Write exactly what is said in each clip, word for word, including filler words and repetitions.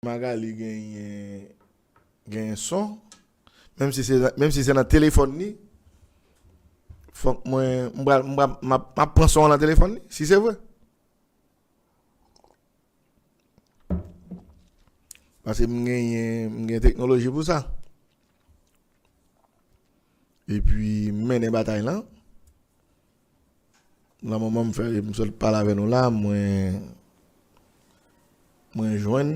Magali genyen, genyen son, menm si se, menm si se nan telefòn li, fòk mwen, m pral, m pral, m ap, m ap pran son an nan telefòn li, si se vre. Paske m genyen, m gen teknoloji pou sa. Epi m mennen batay lan. Nan moman m fè, m sot pale avè nou la, mwen, mwen jwenn,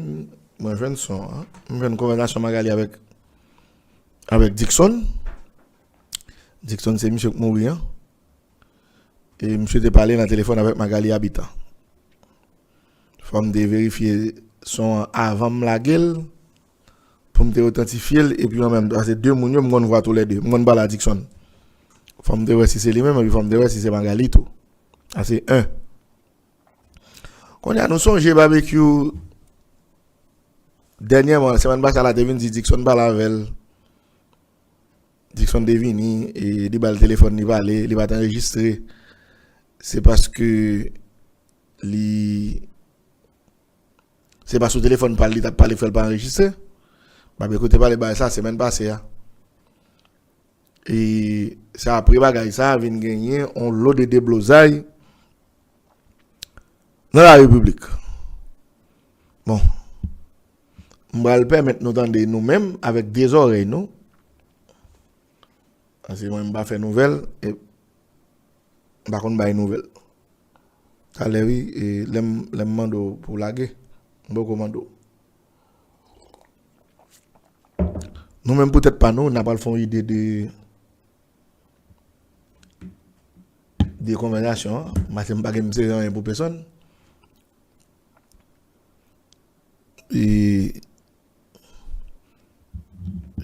mwen jwenn son an. M jwenn konvèsasyon Magali avèk, avèk Dickson. Dickson se misye k mouri an. E misye te pale nan telefòn avèk Magali Habitant. Fò m te verifye son an avan m lage l, pou m te otantifye l, epi an menm tan, se de moun yo, m konn vwa toulède, m konn pale a Dickson. Fò m te wè si se li menm, epi fò m te wè si se Magali tou. Sa se en. Kounye a, nou sonje Babekyou, dènyèman, semèn pase a, la te vin di Dickson pale avè l. Dickson te vini, e li ba l telefòn, li pale, li pa t anrejistre. Se paske li, se pa sou telefòn pa l li t ap pale k fè l pa anrejistre. Babekyou te pale bagay sa semèn pase a. E se apre bagay sa vin genyen on lo de deblozay nan la repiblik. Bon, m pral pèmèt nou tande nou menm avèk de zòrèy nou. Paske mwen, m pa fè nouvèl, e m pa konn bay nouvèl. Talè, wi, e lè m, lè m mande w pou w lage, m poko mande w. Nou menm, pou tèt pa nou, n a pral fè yon ide de, de konvèsasyon an, paske m pa gen, m sere anyen pou pèsonn. E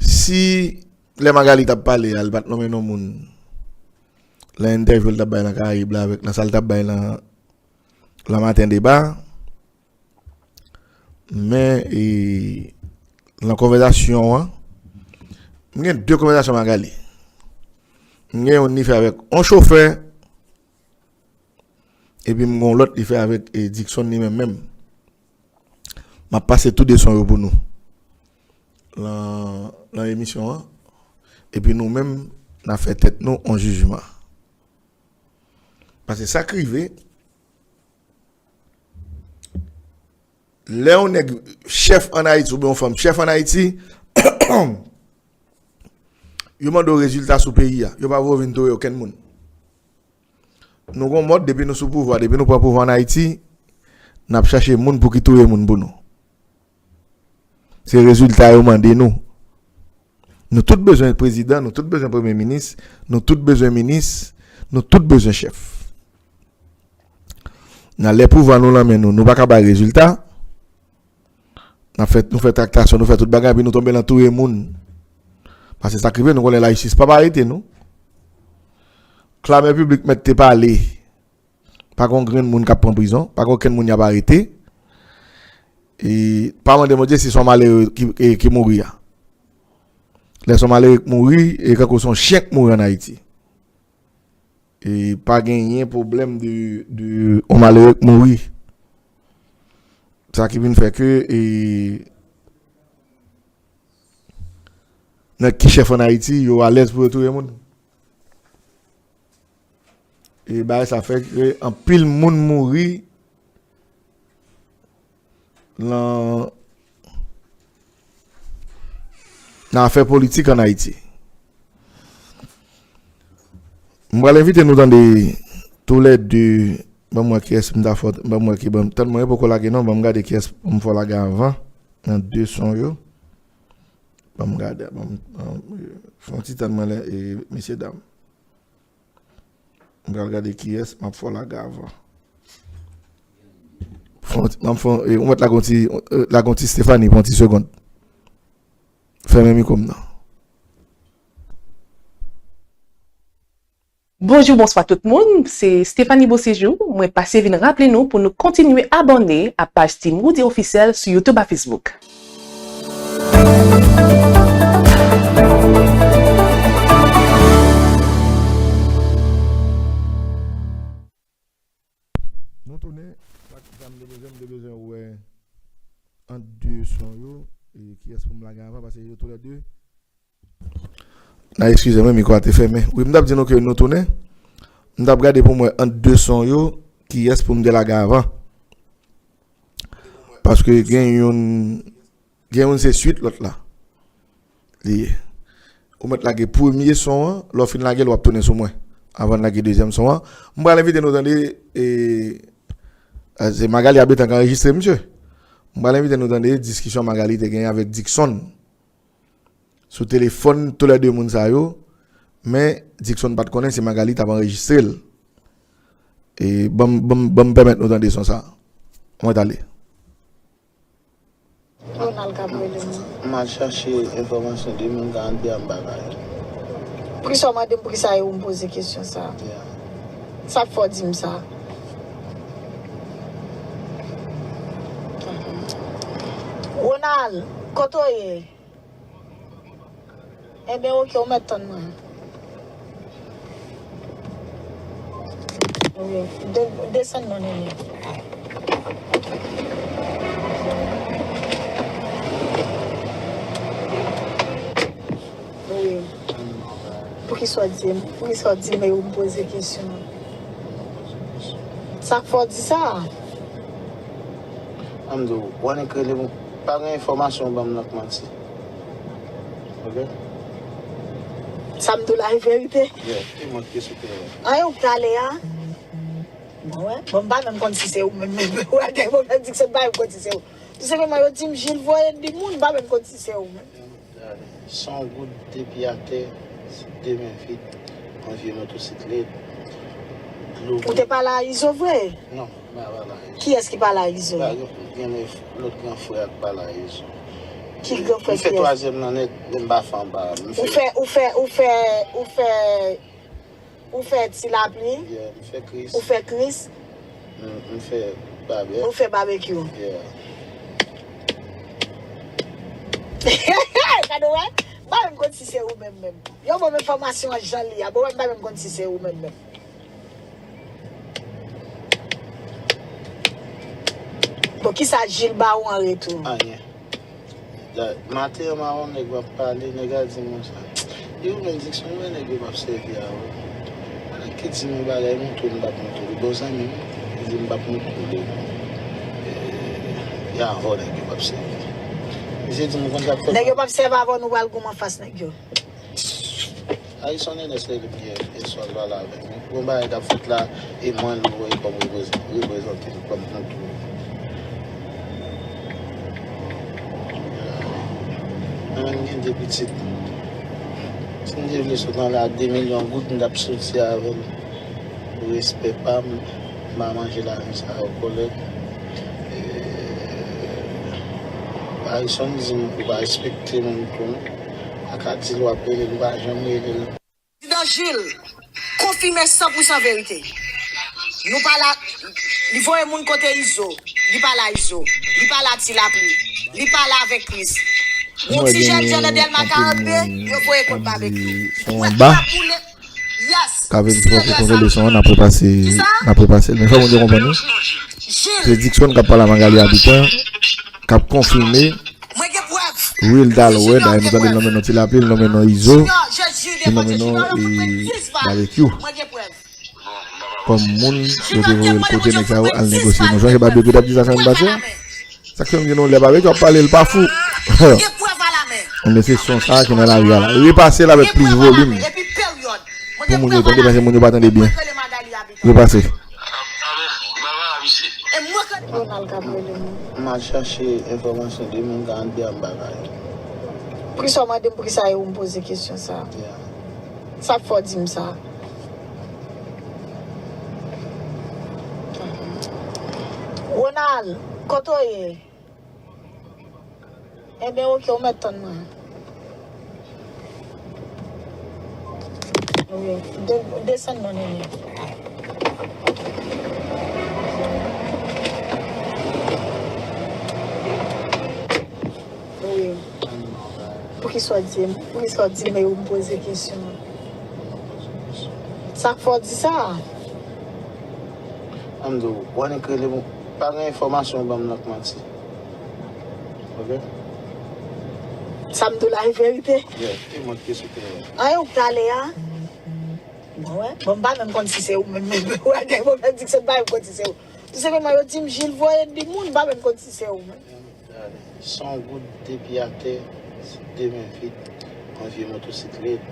si lè Magali t ap pale a, li pa t nonmen non moun, nan entèvyou l t ap bay nan Karayib la, avèk nan sa l t ap bay nan, nan Maten Deba, men, e, nan konvèsasyon an, m gen de konvèsasyon Magali. M gen youn li fè avèk on chofè, epi m gen yon lòt li fè avèk, e, Dickson li menm menm. M ap pase tou de son yo pou nou. Lan, lan emisyon an. Epi nou menm, n a fè tèt nou on jijman. Paske sa k rive, lè yon nèg chèf ann Ayiti oubyen yon fanm chèf ann Ayiti, yo mande w rezilta sou peyi a. Yo pa voye w vin touye okenn moun. Nou gon mòd, depi nou sou pouvwa, depi nou pran pouvwa ann Ayiti, n ap chache moun pou ki touye moun pou nou. Se rezilta yo mande nou. Nou tout bezwen prezidan, nou tout bezwen premye minis, nou tout bezwen minis, nou tout bezwen chèf. Nan lè pouvwa nou lan men nou, nou pa ka bay rezilta. N ap fè, nou fè traktasyon, nou fè tout bagay, epi nou tonbe lan touye moun. Paske sa k rive, nou konnen lajistis p ap arete nou. Klamè piblik mèt te pale. Pa gen yon grenn moun k ap pran prizon, pa gen okenn moun y ap arete. E pa mande Bondye si se yon malere ki, e, ki mouri a. Lè se yon malere k mouri, e kankou se yon chen k mouri ann Ayiti. E pa genyen pwoblèm de, de yon malere k mouri. Sa ki vin fè ke, e, nèg ki chèf ann Ayiti, yo alèz pou yo touye moun. E bagay sa fè ke anpil moun mouri lan, nan afè politik ann Ayiti. M pral envite nou tande toulède. Ban m wè kiyès m ta fè, ban m wè ki, ban m, tann mwen poko lage non, ban m gade kiyès m fè lage avan nan de son yo. Ban m gade, ban m, ban m, fè yon ti tann mwen lè, e, mesye dam. M pral gade kiyès m ap fè lage avan. Fè yon ti, m ap fè, e, ou mèt lage yon ti, e, lage yon ti Stephanie pou yon ti segonn. Fèmen mikwo m nan. Bonjou, bonswa tout moun. Se Stephanie Beauséjour. Mwen pase vin raple nou pou nou kontinye abòne a paj Team Roody Officiel sou YouTube ak Facebook. Nou tounen, sa m te bezwen, m te bezwen wè ant de Yo, e kiyès pou m lage avan, paske yo toulède. N a eskize mwen, mikwo a te fèmen. Wi, m t ap di nou ke nou tounen. M t ap gade pou m wè ant de son yo, kiyès pou m te lage avan. Paske gen youn, gen youn se swit lòt la. Li ye. Ou mèt lage premye son an, lè w fin lage l, w ap tounen sou mwen. Avan n lage dezyèm son an. M pral envite nou tande, e, e, se Magalie Habitant k anrejistre, misye. M pral envite nou tande diskisyon Magalie te genyen avèk Dickson. Sou telefòn, toulède moun sa yo, men Dickson pa t konnen se Magalie t ap anrejistre l. E ban m, ban m, ban m pèmèt nou tande son sa. Mwen t ale. Ronald k ap rele m. M al chache enfòmasyon de moun ka antre an bagay. Poukisa w mande m poukisa e ou m poze kesyon sa? Yeah. Sa k fè w di m sa? Ronald, kote w ye? Enben, oke, ou mèt tann mwen. Wi, de-, desann non, nene. Wi. Poukisa w di m, poukisa w di m e ou m poze kesyon an? Sa k fè w di sa? An m di w, w annik rele m, pa gen enfòmasyon w ban m nan k manti. Ok? Sa m di w la e verite. Yeah, e mwen ki sou teren. An, e ou k t ale a? Mwen, bon, m pa menm konn si se ou menm, menm. Ou wè, gen moun ki di ke se pa menm konn si se ou. Tou senpleman, yo di m Gilles voye de moun, m pa menm konn si se ou menm. Son goud depi atè, demen vit, yon vye motosiklèt, dlo. Ou te pale a Izo vre? Non, m pa pale a Izo. Kiyès ki pale a Izo? Pa gen, gen lòt gran frè a k pale a Izo. Ki gran frè kiyès? M fè twazyèm nan nèt, men m pa fè anba. Ou fè, ou fè, ou fè, ou fè Ou fè Ti Lapli? Yeah, m fè Kris. Ou fè Kris? M, m fè Babè. Ou fè Babekyou? Yeah. Gade w wè? M pa menm konn si se ou menm menm. Yo ban m enfòmasyon an jan li a. Bon, m pa menm konn si se ou menm menm. Bon, kisa Gilles ba ou an retou? Anyen. Maten an, m a wè yon nèg m ap pale, nèg la di m konsa, e ou menm Dickson, ou wè nèg yo p ap sèvi a ou. Nèg ki di m yon bagay, montre w, m p ap montre w. Li bon zanmi m, li di m p ap montre w. E, e avè w nèg yo p ap sèvi. Misye di m konn sa k fè. Nèg yo p ap sèvi avè w, nou pral goumen anfas nèg yo. Harrison Ernest rele m yè, yè swa, l pale avè m. Gon bagay k ap fèt la, e mwen l voye kòm reprezante m kòm kontou. Mwen menm gen de pitit. Si m te vle sot anlè ak de milyon goud, m t ap soti avè l. Pou respè pa m, m pa manje lajan sa yo, kòlèg. E, Harrison di m ou pa respekte moun tou non. Pa ka di l w ap rele l, ou pa janm rele l. Prezidan Gilles, konfime san pou san verite. Nou pale a, li voye moun kote Izo, li pale a Izo, li pale a Ti Lapli, li pale avèk Kris. Yon ti jèn jan nan Dèlma karannde, yo voye kont Babekyou. Mwen, la boule. Yes. Ka vin fè yon kontwole son an, n ap repase, n ap repase l. Men fò moun yo konprann wi. Se Dickson k ap pale a Magalie Habitant, k ap konfime. Real Dalwè, dayè nou tande l nonmen non Ti Lapli, l nonmen non Izo, li nonmen non, e, Babekyou. Kòm moun yo te voye l kote nèg sa yo al negosye. Nou sonje Babekyou t ap di sa semèn pase a? Sa k fè m di nou lè Babekyou ap pale, l pa fou. Men se son sa a ki nan lari a la. Repase l avèk plis volim. Pou moun yo tande, paske moun yo pa tande byen. Repase. Ronald k ap rele m. M al chache enfòmasyon de moun ka antre an bagay. Poukisa w mande m poukisa e ou m poze kesyon sa a? Yeah. Sa k fè w di m sa? Ronald, kote w ye? Enben, oke, ou mèt tann mwen. Wi, de-, desann non, nene. Wi. Poukisa w di m, poukisa w di m e ou m poze kesyon an? Sa k fè w di sa? An m di w, w annik rele m, pa gen enfòmasyon w ban m nan k manti. Ok? Sa m di w la e verite. Yeah, e mwen ki te sou teren. An, e ou k t ale a? Mwen wè. Bon, m pa menm konn si se ou menm, menm. Ou wè, gen mwen menm di k se m pa menm konn si se ou. Tou senpleman, yo di m Jil voye di moun, m pa menm konn si se ou menm. Se yon goud depi atè, de men vid, yon vye motosiklèt,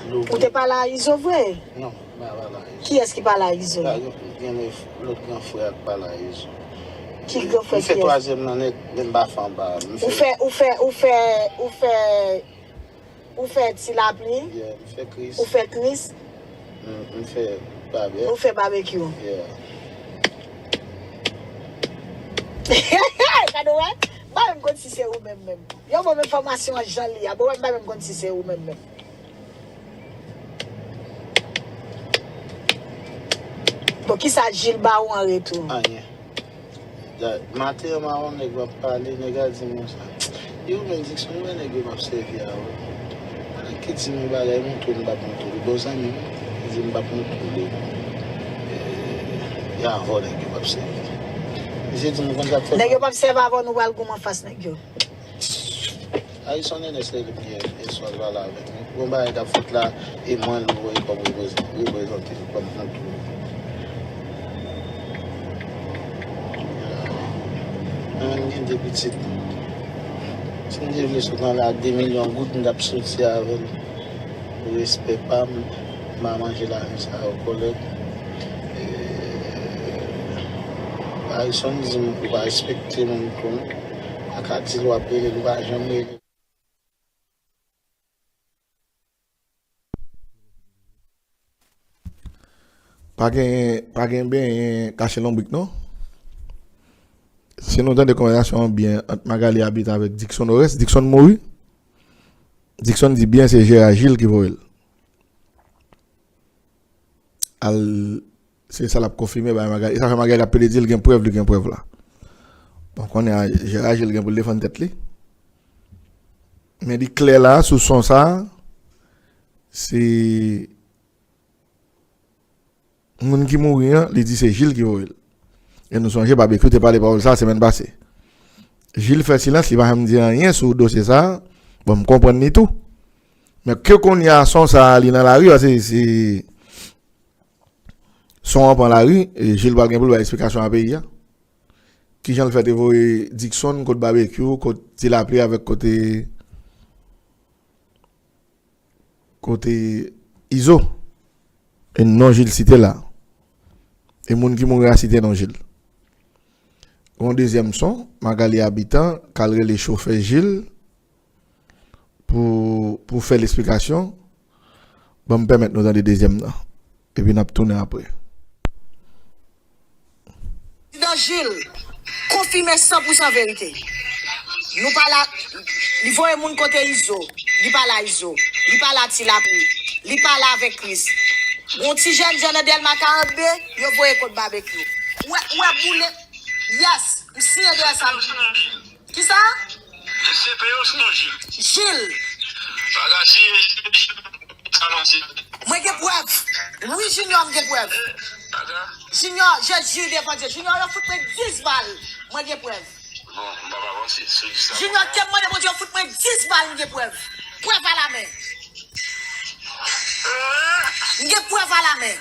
dlo. Ou te pale a Izo vre? Non, m pa pale a Izo. Kiyès ki pale a Izo? La, gen, gen lòt gran frè a k pale a Izo. Ki gran frè kiyès? M fè twazyèm nan nèt, men m pa fè anba. Ou fè, ou fè, ou fè, ou fè Ou fè ti lapli. Yeah, m fè Kris. Ou fè Kris. M, m fè babè. Ou fè babekyou. Yeah. Gade wè. M pa menm konn si se ou menm menm. Yo ban m enfòmasyon an jan li a. Bon, m pa menm konn si se ou menm menm. Bon, kisa Jil ba ou an retou? Anyen. Da-, maten an, m a wè yon nèg m ap pale, nèg la di m konsa. Yo, men Dixon, wè nèg yo m ap sèvi a, wè. Nèg ki di m yon bagay, montre w m p ap montre w. Bon, zanmi m, li di m p ap montre w li. E, e avè w nèg yo m ap sèvi. Misye di m konn sa k fè. Nèg yo p ap sèvi avè w, nou pral goumen anfas nèg yo. Harrison Ernest rele m yè, yè swa, l pale avèk mwen. Gon bagay k ap fèt la, e mwen l voye kòm reprez-, reprezante l kòm kontou. Mwen menm gen de pitit. Si m te vle sot anlè ak de milyon goud, m t ap soti avè l. Pou respè pa m, m pa manje lajan sa yo, kòlèg. E, Harrison di m ou pa respekte moun tou non. Pa ka di l w ap rele l, ou pa janm rele l. Pa gen, pa gen benyen kache lonbrik non. Si nou tande konvèsasyon an byen ant Magalie Habitant avèk Dixon Oreste, Dixon mouri. Dixon di byen se Gérard Gilles ki voye l. Al, se sa l ap konfime bay Magalie. E sa fè Magalie ap plede di l gen prèv, li gen prèv la. Bon, kounye a, Gérard Gilles gen pou l defann tèt li. Men li klè la, sou son sa, se moun ki mouri an, li di se Gilles ki voye l. E nou sonje Babekyou te pale pawòl sa semèn pase. Gilles fè silans, li pa janm di anyen sou dosye sa. Bon, m konprann li tou. Men ke kounye a son sa li nan lari, paske se son an pran lari, e Gilles pral gen pou l bay eksplikasyon a peyi a. Kijan l fè te voye Dixon kot Babekyou, kot Ti Lapli avèk kote, kote Izo. E non Gilles site la. E moun ki mouri a site non Gilles. Yon dezyèm son, Magalie Habitant k al rele chofè Gilles pou, pou fè l eksplikasyon. Ban m pèmèt nou tande dezyèm nan. Epi n ap tounen apre. Prezidan Gilles, konfime san pou san verite. Nou pale a, li voye moun kote Izo, li pale a Izo, li pale a Ti Lapli, li pale avèk Kris. Gon ti jèn jan nan Dèlma karant de, yo voye kot Babekyou. Ou wè, ou wè boule. Yes, m siyen dèyè sa m di. Kisa? C P O sinon Gilles. Gilles. Bagay si Gilles, Gilles, sa non, si. Mwen gen prèv. Wi, Junior, m gen prèv. Bagay. Junior, Jezi de Bondye. Junior, yo fout mwen dis bal. Mwen gen prèv. Bon, m pa avanse. Si w di sa, Junior, te mande Bondye, yo fout mwen dis bal, m gen prèv. Prèv à la main. M gen prèv à la main.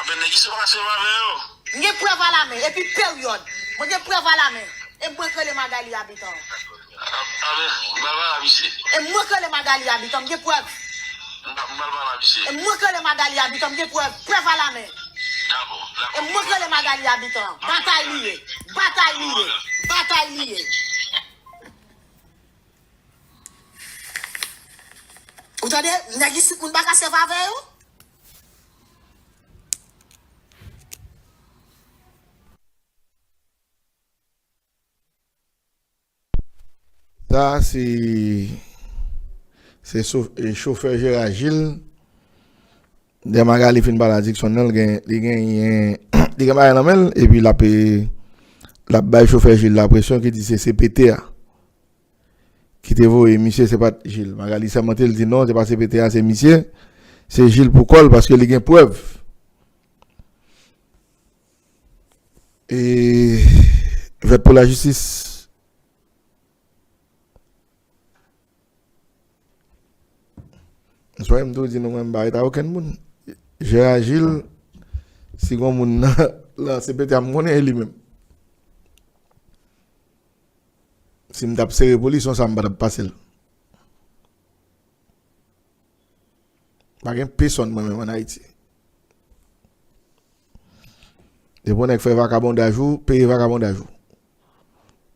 Apre nèg ki se pase avè yo. M gen prèv à la main. Epi peryòd. Mwen gen prèv à la main. E mwen k rele Magalie Habitant. A, a, men, m pral pale a misye. E mwen k rele Magalie Habitant, m gen prèv. M pa, m pral pale a misye. E mwen k rele Magalie Habitant, m gen prèv. Prèv à la main. Dakò, dakò. E mwen k rele Magalie Habitant. Batay li ye. Batay li ye. Batay li ye. Ou tande? Nèg isit moun pa ka sèvi avè yo. Sa se, se so-, e, chofè Gérard Gilles. Dè Magalie fin pale a Dixon nan, li gen, li genyen, li gen bagay nan men l, epi l ap, e, l ap bay chofè Gilles la presyon ki di se C P T a ki te voye misye, se pa t Gilles. Magalie sèmante, l di non, se pa C P T a, se misye. Se Gilles pou kò l, paske li gen prèv. E vèt pou lajistis. M swè m tou di nou mwen m pa rete a okenn moun. Jera Jil, si gon moun nan, nan C P T a m konnen e li menm. Si m t ap sere pou li, se yon sa m pa t ap pase l. Pa gen pesonn mwen menm ann Ayiti. Depi yon nèg fè vakabondaj ou, peye vakabondaj ou.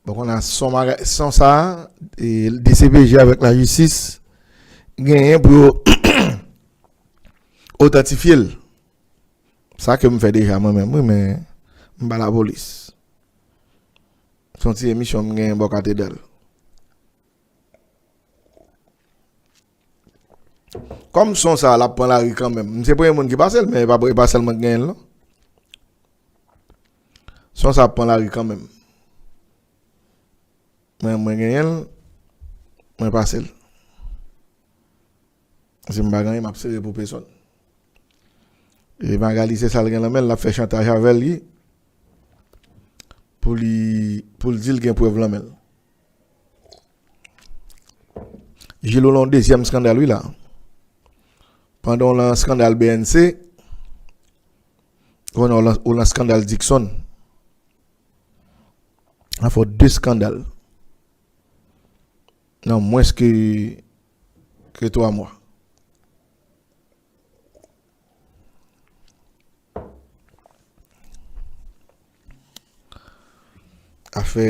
Bon, kounye a, son maga-, son sa a, e, D C P J avèk lajistis genyen pou yo otantifye l. Sa ke m fè deja mwen menm, wi, men m pa lapolis. Se yon ti emisyon m genyen bò katedral. Kòm son sa a, l ap pran lari kanmenm. M se premye moun ki pase l, men e pa, e pa sèl mwen ki genyen l, non. Son sa ap pran lari kanmenm. Mwen, mwen genyen l, mwen pase l. Si m pa gen anyen, m ap sere pou pesonn. E Magali, se sa l gen nan men l, l ap fè chantaj avè l, wi. Pou li, pou l di l gen prèv nan men l. Jil, ou lan yon dezyèm eskandal, wi, la. Pandan w lan eskandal B N C, kounye a w lan, ou lan eskandal Dickson. Sa fè w de eskandal nan mwens ke, ke twa mwa. Afè,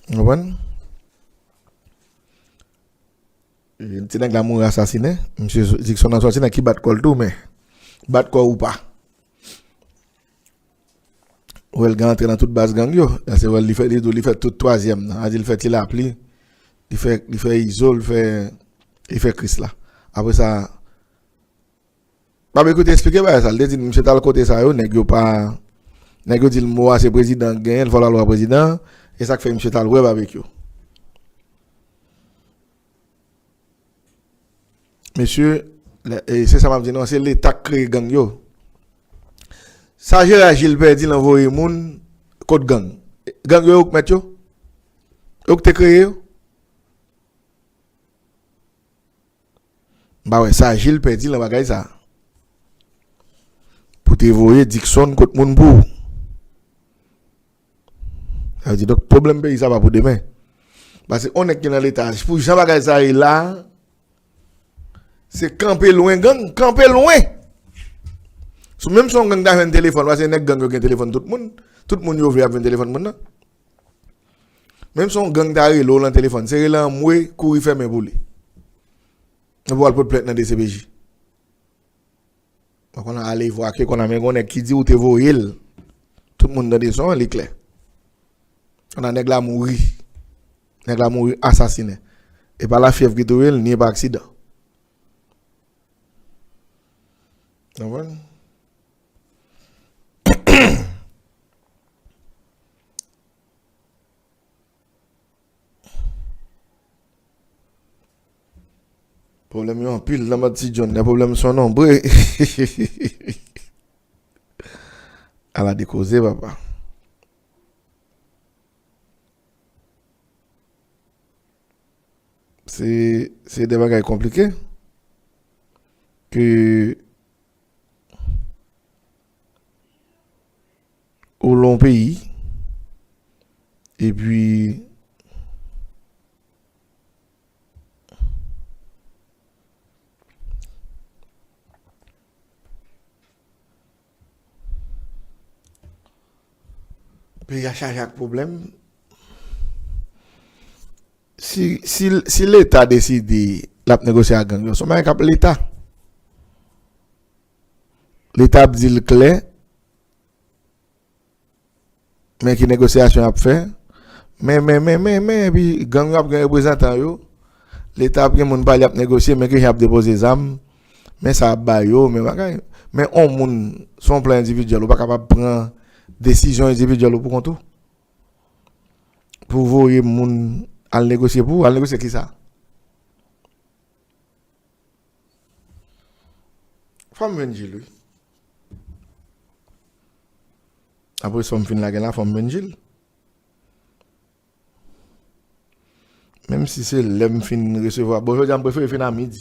w konprann? E, ti nèg la mouri asasinen. Misye Dickson nan sòti nèg ki bat kò l tou, men bat kò ou pa. Ou wè l gen antre nan tout baz gang yo. Sa se wè l, li fè, li di w li fè tout twazyèm nan. Sa di l fè Ti Lapli, li fè, li fè Izo, li fè, li fè Krisla. Apre sa, Babekyou te eksplike bagay sa. Li te di misye t al kote sa yo, nèg yo pa, nèg yo di l mo a se prezidan k genyen l, fò l al wè prezidan an. E sa k fè misye t al wè Babekyou. Mesye, lè, e se sa m ap di nou an, se Leta k kreye gang yo. Sa Jera Jil pèdi lan voye moun kot gang. Gang yo, yo k mèt yo? Yo k te kreye yo? M pa wè sa Jil pèdi lan bagay sa. Pou te voye Dickson kot moun pou ou. Sa vle di, donk, pwoblèm peyi sa pa pou demen. Paske on nèg ki nan Leta, pou jan bagay sa ye la, se kanpe lwen gang, kanpe lwen. Sou menm si on gang ta jwenn telefòn, paske nèg gang yo gen telefòn tout moun, tout moun yo vle ap jwenn telefòn moun nan. Menm si on gang ta rele w lan telefòn, se rele anmwe, kouri fèmen pou li. Epi w al pote plent nan D C P J. Donk, kounye a ale vwake, kounye a men gon nèg ki di ou te voye l. Tout moun tande son an, li klè. Kounye a nèg la mouri. Nèg la mouri asasinen. E pa lafyèv ki touye l, ni e pa aksidan. Konprann? Pwoblèm yo anpil nan bad Ti John, lè pwoblèm son nonbre. Ala de koze, papa. Se, se de bagay konplike. Ke ou lan yon peyi, epi peyi a chaje ak pwoblèm. Si, si, si Leta deside l ap negosye ak gang yo, se yon bagay k ap Leta. Leta ap di l klè, men ki negosyasyon y ap fè. Men, men, men, men, men, epi gang yo ap gen reprezantan yo. Leta ap gen moun pa li ap negosye, men kijan y ap depoze zam. Men sa y ap ba yo, men bagay. Men on moun, sou yon plan endividyèl, ou pa kapab pran desizyon endividyèl ou pou kont ou. Pou voye moun al negosye pou ou, al negosye kisa? Fò m jwenn Jil, wi. Apre sa, m fin lage la, fò m jwenn Jil. Menm si se lè m fin resevwa, bon, jodi a m prefere fin a midi.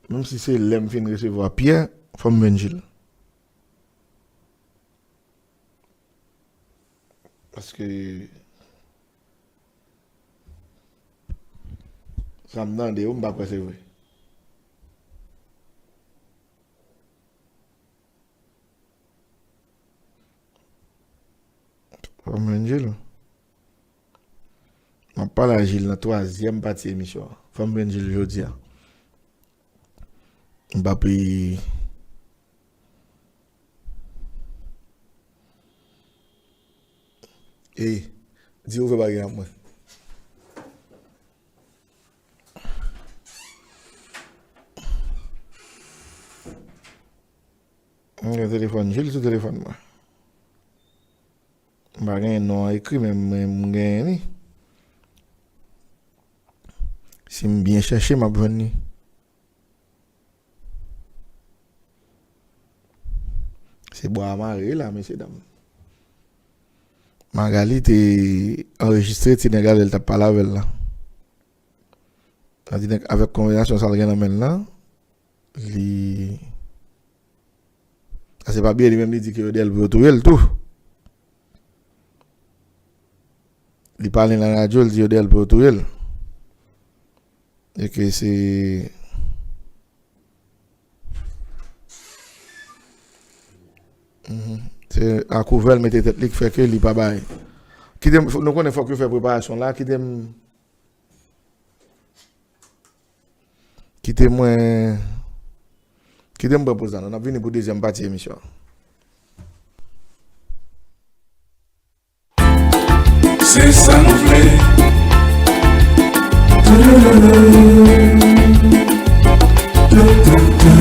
Menm si se lè m fin resevwa Pyè, fò m jwenn Jil. Paske sa m tande yo, m pa kwè se vre. Fò m jwenn Jil. M ap pale a Jil nan twazyèm pati emisyon an. Fò m jwenn Jil jodi a. M p ap, e, e, di ouvè bagay la mwen. M gen telefòn Jil sou telefòn mwen. M pa genyen non an ekri, men mwen, m genyen li. Si m byen chèche, m ap jwenn li. Se bwa a mare la, mesye dam. Magali te anrejistre ti nèg la lè l t ap pale avè l la. Nan ti nèg avèk konvèsasyon sa l gen nan men l la. Li, sa se pa byen, li menm li di ke yo dèyè l pou yo touye l tou. Li pale nan radyo, li di yo dèyè l pou yo touye l. E ke se, mhm, se akouvè l mete tèt li k fè ke li pa bay. Kite m, nou konnen fòk yo fè preparasyon la, kite m, kite mwen, kite m pran poz la, non, n ap vini pou dezyèm pati emisyon an. Se sa nou vle.